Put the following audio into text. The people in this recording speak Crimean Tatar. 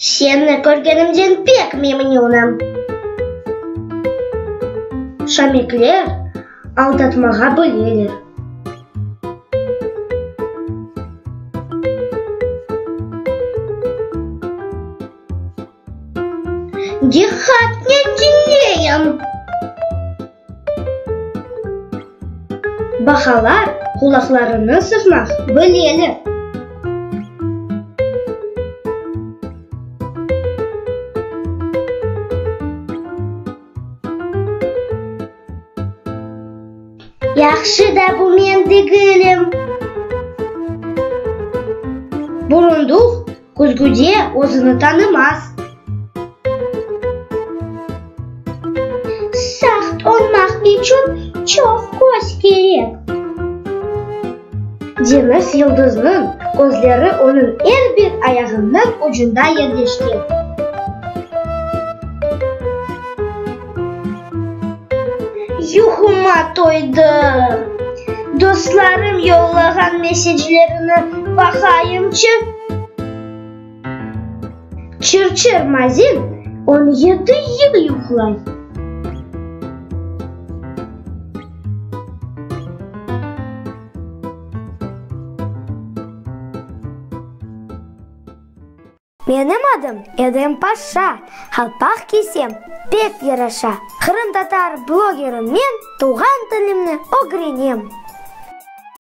Seni körgenimden pek memnünim. Şamikler aldatmağa bileler. Diqqatnen diñleyim. Bahalar qulaqlarını sıqmaq bileler. Yahşı da bu men degilim. Burunduq küzgüde özüni tanımaz. Saqt olmaq içün çoq köz kerek. Deñiz yıldıznıñ közleri onıñ er bir ayağınıñ ucunda yerleşken. Yuquma toydım. Dostlarım yollağan meseclerini baqayımçı. Çır-çır Mazin 17 yıl yuqlay. Menim adım Edem Paşa, Qalpaq kiysem, pek yaraşa. Qırımtatar blogerim men, Tuvğan tilimni ögrenem.